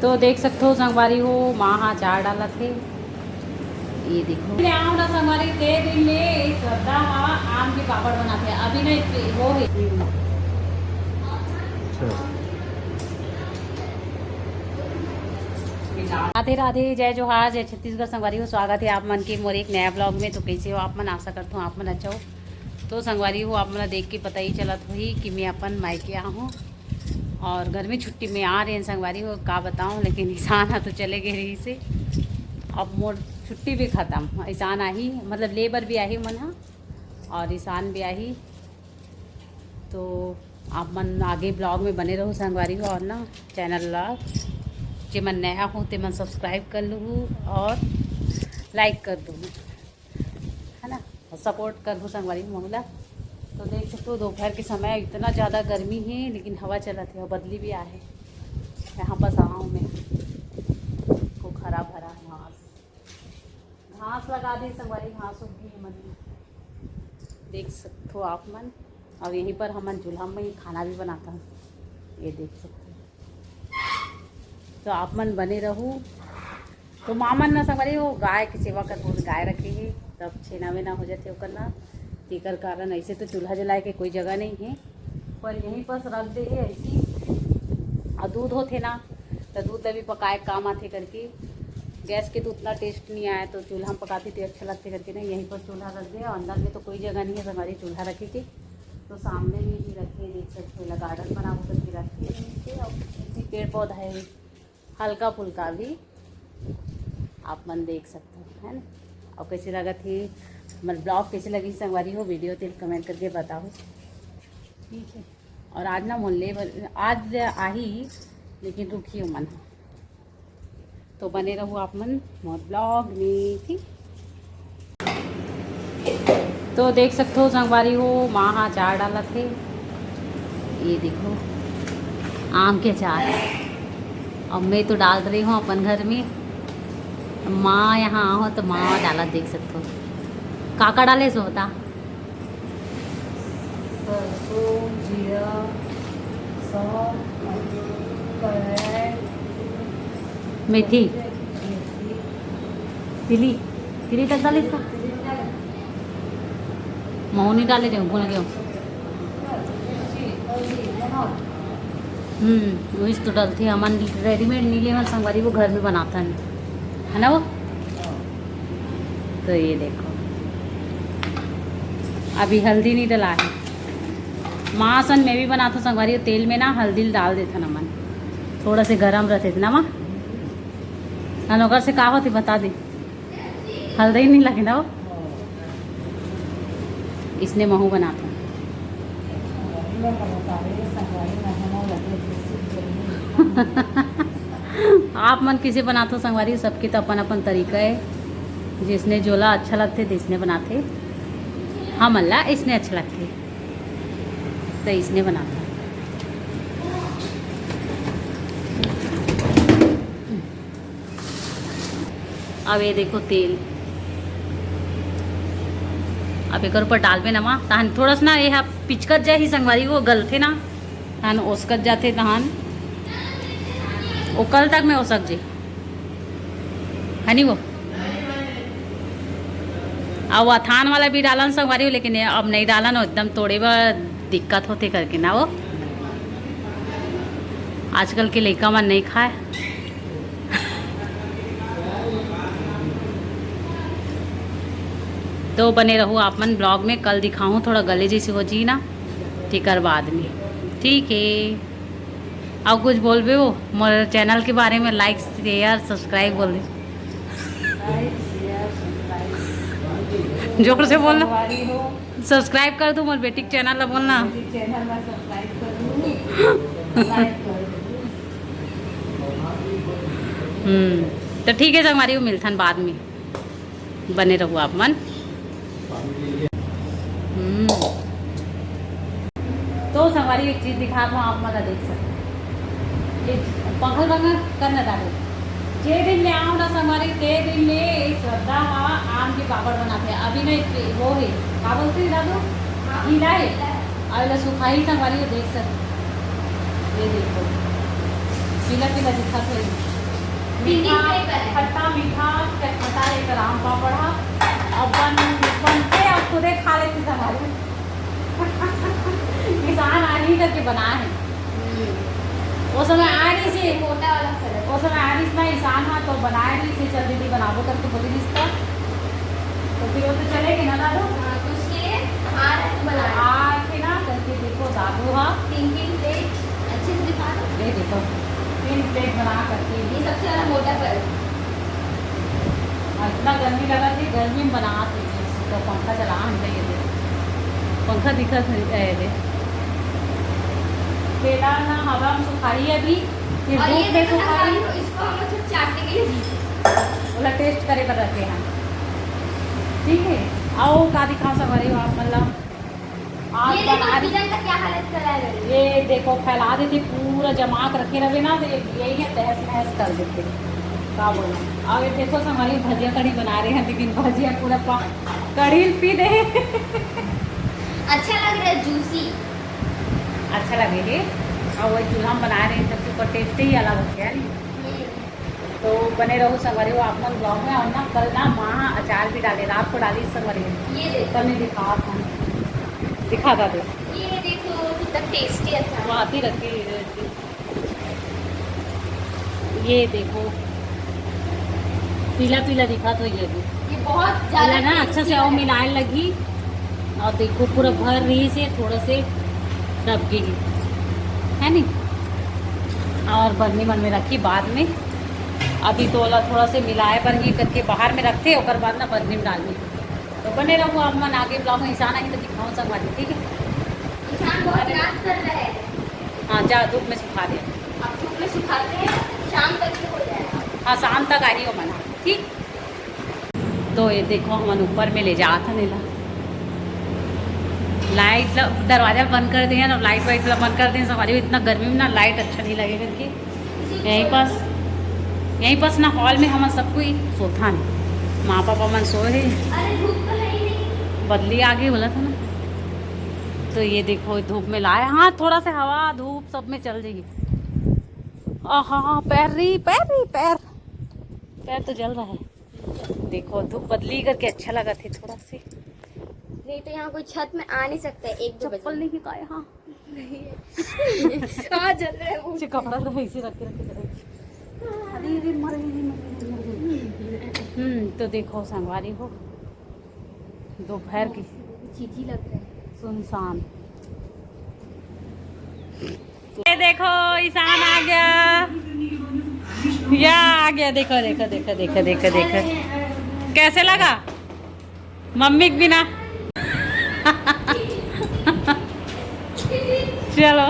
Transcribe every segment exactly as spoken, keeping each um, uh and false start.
तो देख सकथो संगवारी हो, माँ हा अचार डालत हे। ये देखो, ले आओ ना संगवारी, ते दिन ले श्रद्धा हा आम के पापड़ बनाथे। अभी नहीं, वो है। अच्छा। राधे राधे, जय जोहार, जय छत्तीसगढ़ संगवारी हो। स्वागत है आप मन के मोर एक नया ब्लॉग में। तो कैसे हो आप मन? आशा करता हूँ आप मन अच्छा हो। तो संगवारी हो, आप मन देख के पता ही चलत होही कि मैं अपन मायके आ हूँ और गर्मी छुट्टी में आ रहे हैं संगवारी हो। का बताऊँ, लेकिन ईशान हा तो चले गए रही से। अब मोर छुट्टी भी खत्म, ईशान आही, मतलब लेबर भी आही मन हा और ईशान भी आही। तो आप मन आगे ब्लॉग में बने रहो संगवारी हो, और ना चैनल ला जे मन नया हो ते मन सब्सक्राइब कर लू और लाइक कर दू, है ना, और सपोर्ट कर दू संगवारी हो मोला। तो देख सकते हो दोपहर के समय इतना ज़्यादा गर्मी है, लेकिन हवा चलत है और बदली भी आहे। यहाँ पास आऊँ मैं, को हरा भरा घास, घास लगा दी संगवारी, घास उग गई है मन। देख सकते हो आप मन। और यहीं पर हमन चूल्हा में ही खाना भी बनाता हूँ, ये देख सकते हो। तो आप मन बने रहू। तो माँ मन ना संगवारी वो गाय के सेवा करबो, गाय रखे हे, तब छेना वेना हो जाथे ओकर ना। तेकर कारण ऐसे तो चूल्हा जलाए के कोई जगह नहीं है, पर यहीं पर रख दे हे ऐसी। और दूध होथे ना, तो दूध ला भी पकाए के काम आथे करके। गैस के तो उतना टेस्ट नहीं आया, तो चूल्हा में पकाती तो अच्छा लगते करके ना, यहीं पर चूल्हा रख दे। और अंदर में तो कोई जगह नहीं है हमारी चूल्हा रखे के, तो सामने में ही रखे, देख सकते हो, गार्डन बना होकर के रखे हैं नीचे। और इसी पेड़ पौधा है हल्का फुल्का भी, आप मन देख सकते हो, है ना। और कैसे लगत हे, मतलब ब्लॉग कैसे लगी संगवारी हो, वीडियो तेल कमेंट करके बताओ, ठीक है। और आज ना मोर लेबर, आज आही, लेकिन रुकी मन, तो बने रहू आप मन मोर ब्लॉग में, ठीक। तो देख सकते हो संगवारी हो, माँ हा अचार डालत हे। ये देखो, आम के अचार। अब मैं तो डाल रही हूँ अपन घर में, माँ यहाँ हो तो माँ डालत, देख सकते हो। का का डाले सो बता। सरसों, जीरा, सौंफ, करैल, मेथी, मेथी। तिली, तिली तक डाले इसका। महू नहीं डाले थे, भूल गए। हम्म, वही तो डलथे, हमन रेडीमेड नहीं लेवन संगवारी, वो घर में बनाता है, है ना वो। तो ये देखो, अभी हल्दी नहीं डला है। माँ असन मैं भी बनाता संगवारी, तेल में ना हल्दी डाल देता ना मन, थोड़ा से गरम रहते ना माँ। नन ओकर से का होती बता दे, हल्दी नहीं लगे ना वो। इसने महू बनाता। आप मन किसे बनाथो संगवारी, सबके तो अपन अपन तरीका है, जिसने जोला अच्छा लगथे, तिसने बनाथे। हमन ला इसने अच्छा लगथे, तो इसने बनाथे। अब ये देखो तेल, अब एकर ऊपर डालबे ना माँ, तहन थोड़ा सा ना ये हा पिचकत जाही संगवारी, वो गलथे ना, तहन ओसकत जाथे, तहन ओ कल तक में ओसक जे, है नी वो। अब अथान वाला भी डालन संगवारी हो, लेकिन ये अब नहीं डालन, एकदम तोड़े बर दिक्कत होथे करके ना वो। आजकल के लइका मन नहीं खाए। तो बने रहू आप मन ब्लॉग में, कल दिखाहूँ, थोड़ा गले जैसे हो जी ना, तेकर बाद में, ठीक है। और कुछ बोलबे हो मोर चैनल के बारे में, लाइक, शेयर, सब्सक्राइब बोल दे। जोर से बोल ना। सब्सक्राइब कर दो मोर बेटी के चैनल ला, बोलना। हम्म, तो ठीक है संगवारी हो, मिलथन बाद में, बने रहू आप मन। हम्म। तो संगवारी एक चीज दिखात हूँ, आप मन ला देख सकते। एक पंखल बंगा करना डाले। जे दिन ले आओ ना संगवारी, ते दिन ले श्रद्धा हा आम के पापड़ बनाथे। अभी नहीं, वो है, का बोलते हैं दादू? हाँ। गीला है। और ये सुखाई संगवारी को देख सकते। ये देखो। पीला पीला दिखत हे। मीठा, खट्टा मीठा चटपटा, एक आम पापड़ हा। अब बन, बनथे, अब खुदे खा लेथे संगवारी। किसान आही करके बनाए हे। वो समय आ रही थी, मोटा वाला खड़ा। वो समय आ रही थी ना, किसान हा तो बनाए रही थी, "चल दीदी बनाबो" करके बोली रिश्ता। तो फिर वो तो चले गए ना दादू। हाँ, तो उसके लिए आ रहे हैं बना रहे हैं। आ के ना करके देखो दादू हा। तीन तीन प्लेट अच्छे से दिखा दो। ये देखो, तीन प्लेट बना करके। ये सबसे ज्यादा मोटा पर। और इतना गर्मी लगा थी, गर्मी में बना थी, तो पंखा चला हम ये देखो। पंखा दिखत है, ए, दे। केला ना हवा में सुखाई अभी, फिर और ये धूप में देखो ना, सुखाई। इसको हम लोग सिर्फ चाटने के लिए दी। बोला टेस्ट करे पर रखे हैं, ठीक है। आओ का दिखाओ संगवारी हो आप, मतलब आज ये देखो बना रही। किचन का क्या हालत करा है। ये देखो फैला देते, पूरा जमा के रखे रहे ना, तो ये यही है, तहस नहस कर देते। का बोला? और ये देखो संगवारी भजिया कढ़ी बना रहे हैं, लेकिन भजिया पूरा पा-, कढ़ी पी दे। अच्छा लग रहा है, जूसी। अच्छा लगे ये। और वही चूल्हा में बना रहे हैं, तब के ऊपर टेस्ट ही अलग हो गया नहीं। तो बने रहो संगवारी हो आप मन ब्लॉग में। और ना कल ना माँ अचार भी डाले, रात को डाली संगवारी हो। ये देखो। कल नहीं दिखा था, दिखा था तो। ये देखो कितना टेस्टी अचार। वो आती रहती है। ये देखो पीला पीला दिखा तो ये भी ये बहुत ज्यादा पीला ना, अच्छा से टेस्टी आओ है। मिलाए लगी। और देखो पूरा भर रही से थोड़ा से दब गई है नहीं। और बर्नी मन में रखी बाद में, अभी तो ओला थोड़ा से मिलाए बर ये करके बाहर में रखते, ओकर बाद ना बर्नी में डालनी। तो बने रहो आप मन आगे ब्लॉग में। इंसान आही तो दिखाओ संगवारी, ठीक है। इंसान बहुत याद कर रहे हैं। हाँ जा धूप में सुखा दे। अब धूप में सुखाते हैं, शाम तक ही हो जाएगा। हाँ शाम तक आ रही हो मना, ठीक। तो ये देखो हमन ऊपर में ले जात हन एला। लाइट ला दरवाजा बंद कर दे हन और लाइट वाइट ला बंद कर दे हन। संगवारी हो इतना गर्मी में ना लाइट अच्छा नहीं लगे करके यहीं पास, यहीं पास ना हॉल में हमन सब कोई सोथन। माँ पापा मन सोए हे। अरे धूप तो है ही नहीं। बदली आ गई बोला था ना। तो ये देखो धूप में लाए, हाँ थोड़ा सा हवा धूप सब में चल जाएगी। आहा पैर री, पैर री, पैर, पैर तो जल रहा है। देखो धूप बदली करके अच्छा लगा थे थोड़ा सी। नहीं तो यहाँ कोई छत में आ नहीं सकता है, एक दो बजे। चप्पल नहीं का यहाँ? नहीं है। कहाँ जल रहा है वो? अच्छा, कपड़ा तो ऐसे रख के रख के चले। अरे, अरे, मर गई, मर गई, मर गई। हम्म, तो देखो संगवारी हो, दोपहर की चीजी लग रहा है। सुनसान। ये देखो, ईशान आ गया। या आ गया, देखो, देखो, देखो। कैसे लगा मम्मी के बिना? चलो,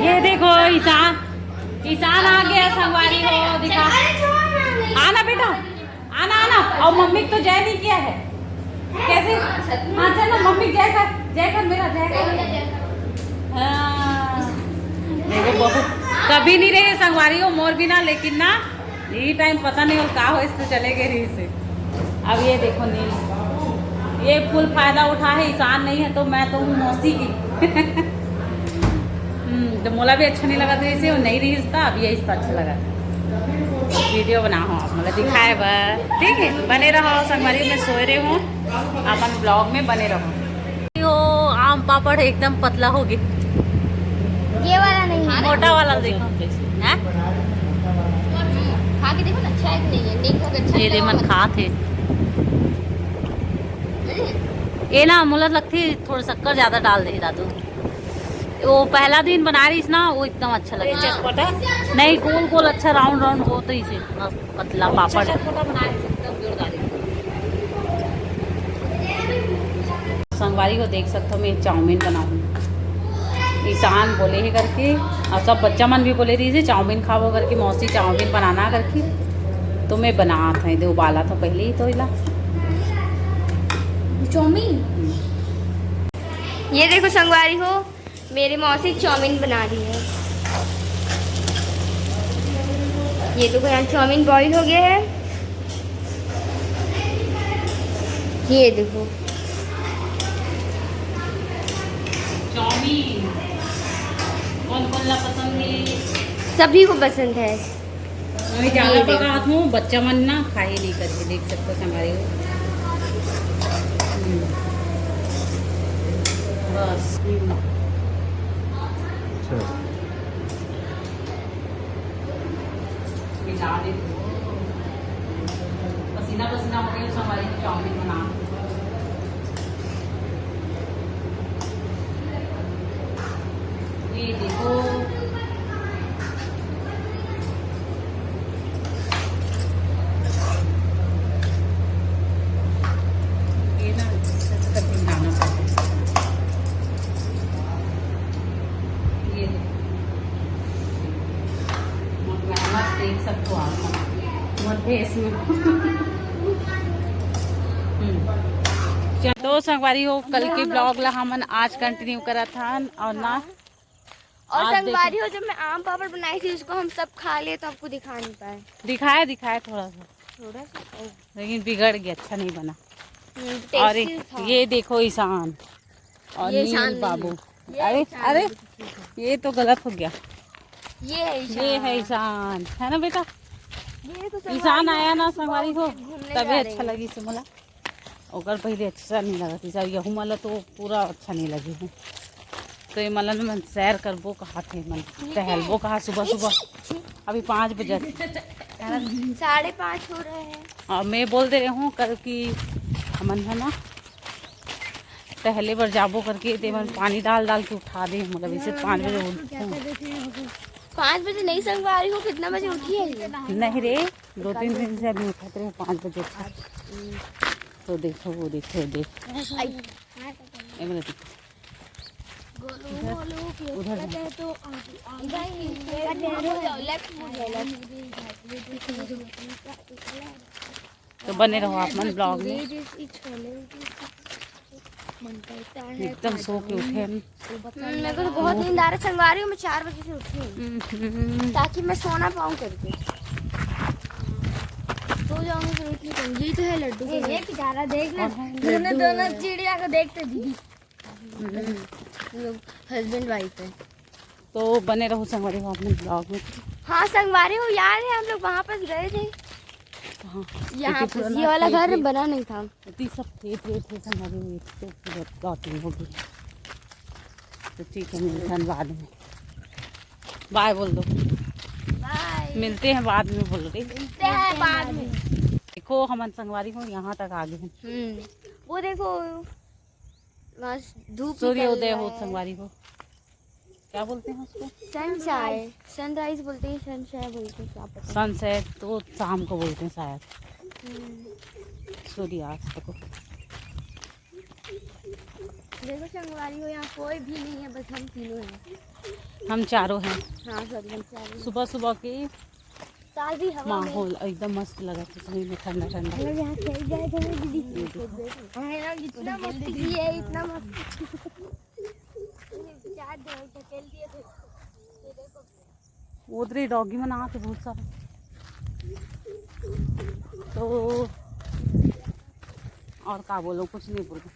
ये देखो, ईशान, ईशान आ गया, संगवारी हो, दिखा। आना बेटा। आना, आना। और मम्मी को तो जय नहीं किया है। कैसे? हाँ, चल ना, मम्मी जय कर, जय कर मेरा, जय कर। हाँ। देखो, बहुत कभी नहीं रहे संगवारी हो मोर बिना, लेकिन ना, ये टाइम पता नहीं हो का हो, इससे चले गए रही से। अब ये देखो, नहीं, ये फुल फायदा उठा है, ईशान नहीं है तो मैं तो हूँ मौसी की। हम्म, तो मोला भी अच्छा नहीं लगा था इसे, वो नहीं रही इसका, अब ये इसका अच्छा लगा था। वीडियो बनाओ आप, मतलब दिखाए बर, ठीक है, बने रहो संगवारी, मैं सोए रहे हूँ, अपन ब्लॉग में बने रहो। यो आम पापड़ एकदम पतला हो गया, ये वाला नहीं, मोटा वाला देखो, हैं? खा के देखो ना, अच्छा है कि नहीं है, नहीं खा के अच्छा ये नहीं दे मन लगा। खा थे। हम्म। ये ना मुला लगती थोड़ा शक्कर ज्यादा डाल दे दादू। वो पहला दिन बना रही ना, वो एकदम अच्छा लगा। चटपटा? नहीं, गोल गोल अच्छा राउंड राउंड हो तो इसे मस्त पतला पापड़। चटपटा बना रही थी, एकदम जोरदार। संगवारी हो देख सकते हो, मैं चाउमीन बनाऊँ, ईशान बोले ही करके, और सब बच्चा मन भी बोले रही थी चाउमीन खाबो करके, मौसी चाउमीन बनाना करके, तो मैं बनात है, दे उबाला था पहले ही तो इला। चाउमीन? ये देखो संगवारी हो, मेरी मौसी चाउमीन बना रही है। ये देखो यहाँ चाउमीन बॉईल हो गया है। ये देखो चाउमीन कौन कौन ला पसंद है? सभी को पसंद है। मैं ज्यादा पकात हूँ, बच्चा मन ना खाए नहीं करके, देख सकते हो संगवारी हो। हम्म। बस। हम्म। अच्छा। मिला दे। पसीना पसीना हो गया, संगवारी चाउमीन बना। ये देखो। ये ना, कटिंग लाना पड़ता है। ये देखो। मेहनत देख सकते हो आप। बहुत है इसमें। हम्म। तो संगवारी हो, कल के ब्लॉग ला हमन आज कंटिन्यू करत हन और ना और आज संगवारी हो, जब मैं आम पापड़ बनाई थी, उसको हम सब खा लिए, तो आपको दिखा नहीं पाए। दिखाया, दिखाया थोड़ा सा, थोड़ा सा। लेकिन बिगड़ गया, अच्छा नहीं बना। हम्म, और tasty था। ये देखो ईशान और ये नील ईशान नहीं बाबू। है। ये अरे ईशान अरे, नहीं है। ये तो गलत हो गया। ये है ईशान। ये है ईशान, है ना बेटा? ये तो ईशान आया ना संगवारी हो, तबे अच्छा लगी से मोला। ओकर पहले अच्छा नहीं लगा थी, जब यहू मला तो पूरा अच्छा नहीं लगी है। तो ये मला ना मन सैर करबो कहा थे, मन टहलबो कहा सुबह सुबह। अभी पाँच बजे थे। साढ़े पाँच हो रहे हैं। और मैं बोल दे रही हूँ कल की हमन है ना टहले बर जाबो करके, ते मन पानी डाल डाल के उठा दे, मतलब इसे पाँच बजे उठते हैं। पाँच बजे नहीं संगवारी हो, कितना बजे उठी है ये? नहीं रे, दो तीन दिन से अभी उठत रहे, पाँच बजे उठा। तो देखो, वो देखो, देख। आई। ए, बोले देखो। गोलू, गोलू, उधर कहते हैं तो लेफ्ट मुड़ जाओ, लेफ्ट मुड़ जाओ। तो बने रहो आप मन ब्लॉग में। छोले मन करता है। एकदम सो के उठे हम। हम्म, मेरे को तो बहुत नींद आ रहा है, संगवारी हूँ, मैं चार बजे से उठी हूँ हम्म, ताकि मैं सोना पाऊँ करके। सो जाऊंगी फिर उठ नहीं पाऊंगी। यही तो है लड्डू के। ये बेचारा देखना, और हम दोनों लड्डू दोनों चिड़िया को देखते दीदी। हम लोग हस्बैंड वाइफ है। तो बने रहो संगवारी हो अपने ब्लॉग में। हाँ संगवारी हो, याद है हम लोग वहाँ पास गए थे। कहाँ? यहाँ इतनी पास पुराना ये वाला थे, घर थे। बना नहीं था। इतनी सब थे, थे, थे संगवारी हो, इतने पूरा प्लॉटिंग होगी। तो ठीक है, मिलते हैं बाद में। बाय बोल दो। बाय। मिलते हैं बाद में बोल रही। मिलते हैं बाद में। देखो हमन संगवारी हो यहाँ तक आ गए हैं। हम्म, वो देखो वहाँ धूप सूर्योदय निकल हो रहा है। संगवारी हो, क्या बोलते हैं उसको? सनसाइज, सनराइज बोलते हैं, सनसाइज बोलते हैं, क्या पता। सनसेट तो शाम को बोलते हैं शायद, हम्म। सूर्यास्त को। देखो संगवारी हो, यहाँ कोई भी नहीं है, बस हम तीनों हैं। हम चारों हैं। हाँ सॉरी, हम चारों हैं। सुबह सुबह की ताज़ी हवा में। माहौल एकदम मस्त लगा था, सही में ठंडा ठंडा। हम लोग यहाँ खेल गए थे दीदी। ये देखो। हाँ, इतना मस्ती की है, इतना मस्ती। चार जगह ढकेल दिए थे। ये देखो। उधर ही डॉगी मन आके बहुत सारा। तो और का बोलो, कुछ नहीं बोलो।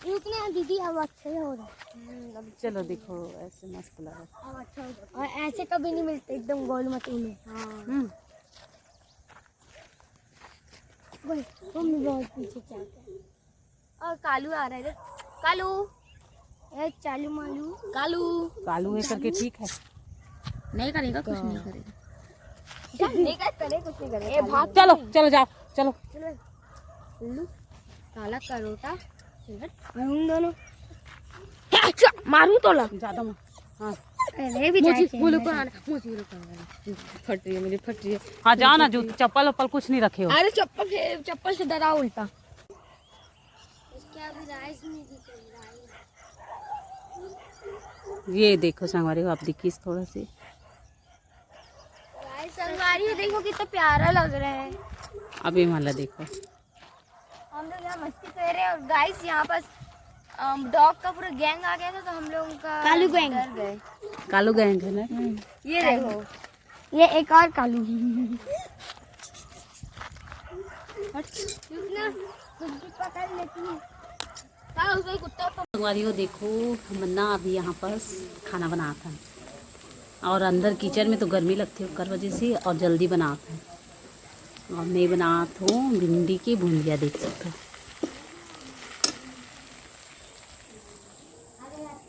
रुकना दीदी, अब अच्छा ही हो रहा है। चलो देखो, ऐसे मस्त लगा। अब अच्छा हो रहा है। और ऐसे कभी नहीं मिलते एकदम गोल मटोले। हाँ। हम्म। वही, मम्मी बहुत पीछे चल गई। और कालू आ रहा है, देख। कालू, ए चालू मालू, कालू। कालू है करके ठीक है। नहीं करेगा, कुछ नहीं करेगा। नहीं कर, करे, कुछ नहीं करेगा। ए भाग। चलो चलो जाओ, चलो। चलो। उल्लू, काला करोटा, सिलवट। और उन दोनों। अच्छा, मारू तो लग। ज्यादा मत। हाँ। अरे भी मुझे जाए बोलो खेलने। कौन? मुझे बोलो कौन? फट रही है मेरी, फट रही है। हाँ जाओ ना, जो चप्पल वप्पल कुछ नहीं रखे हो। अरे चप्पल से, चप्पल से डरा उल्टा। इसके अभी राइस नहीं दिख रही, राइस। ये देखो संगवारी हो, आप दिखीस थोड़ा सी। राइस संगवारी हो, देखो कितना प्यारा लग रहा है। अब ये वाला देखो। हम लोग यहाँ मस्ती कर रहे हैं और गाइस यहाँ पास डॉग का पूरा गैंग आ गया था, तो हम लोग का कालू गैंग। डर गए। कालू गैंग है ना। ये देखो, ये एक और कालू। हट, रुक ना, कुछ भी पकड़ लेती है। का उसको कुत्ता तो संगवारी हो देखो, हम ना अभी यहाँ पर खाना बनात हन। और अंदर किचन में तो गर्मी लगथे, ओकर वजह से, और जल्दी बनात हूँ। और मैं बनात हूँ भिंडी की भुंजिया, देख सकते हो।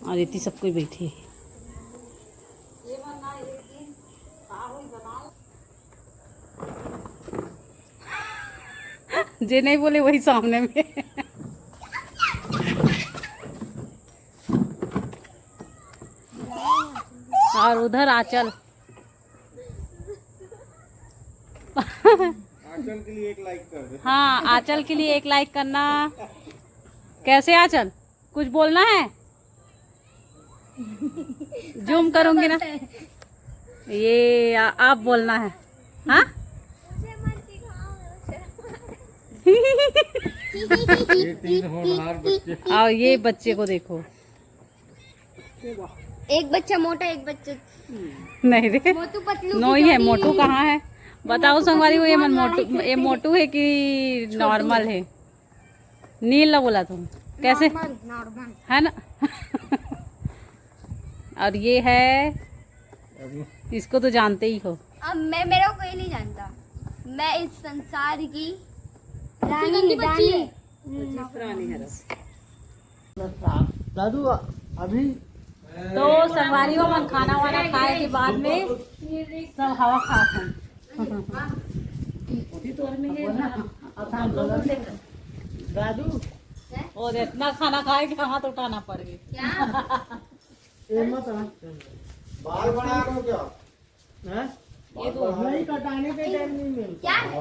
और इतनी सब कोई बैठे हैं। जे नहीं बोले वही सामने में। और उधर आंचल। आंचल के लिए एक लाइक कर दे। हाँ, आंचल के लिए एक लाइक करना। कैसे आंचल, कुछ बोलना है? जूम करूंगी ना। ये आ, आप बोलना है। हाँ। ये तीन होनहार बच्चे। और ये बच्चे को देखो। एक बच्चा मोटा, एक बच्चा नहीं रे, मोटू पतलू की नोई है। जोड़ी। मोटू कहाँ है? बताओ संगवारी हो, ये मन मोटू, ये मोटू है कि नॉर्मल है? नील ला बोला तुम कैसे? Normal, normal. है ना? और ये है, इसको तो जानते ही हो। अब मैं, मेरा कोई नहीं जानता। मैं इस संसार की रानी, रानी। दादू, अभी तो संगवारी हो, मन खाना वाना खाए के बाद में सब हवा खात हैं। दादू, और इतना खाना खाए कि हाथ उठाना पड़ गया। ये मत आ। बाल बना रहे हो क्या? हैं? ये तो नहीं, कटाने के टाइम नहीं मिलता। क्या है?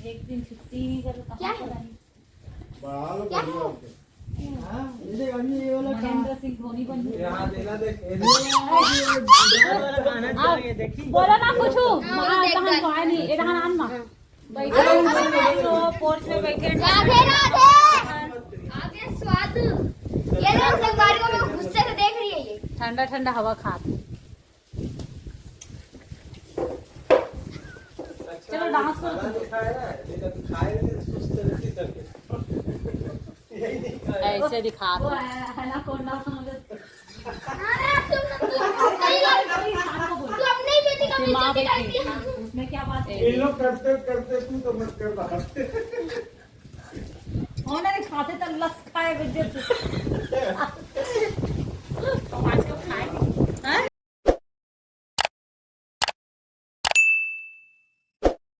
एक दिन छुट्टी करो, क्या है? बाल क्या बढ़िया है? होते हैं। हाँ, ये देख, अभी ये वाला काम। महेंद्र सिंह धोनी बन गया। यहाँ देना देख। बोला ना कुछ। हाँ, देख, देख। नहीं, इधर आना। राधे राधे। पोर्च में बैठे हैं। राधे राधे। आ गया स्वाद। ये लोग संगवारी को मेरे गुस्से से देख रही है ये। ठंडा ठंडा हवा खात। चलो डांस करो तुम। खाए ना, नहीं तो खाए नहीं, सुस्त रहती तब। ऐसे दिखा दो। अरे, तुम लोग तो सही बात है। तू अपने ही बेटी का माँ बेइज्जती बैठी। करती है। उसमें क्या बात है? ये लोग करते करते तू तो मत कर बाहर। होना नहीं खाते तो लस खाए बेइज्जती।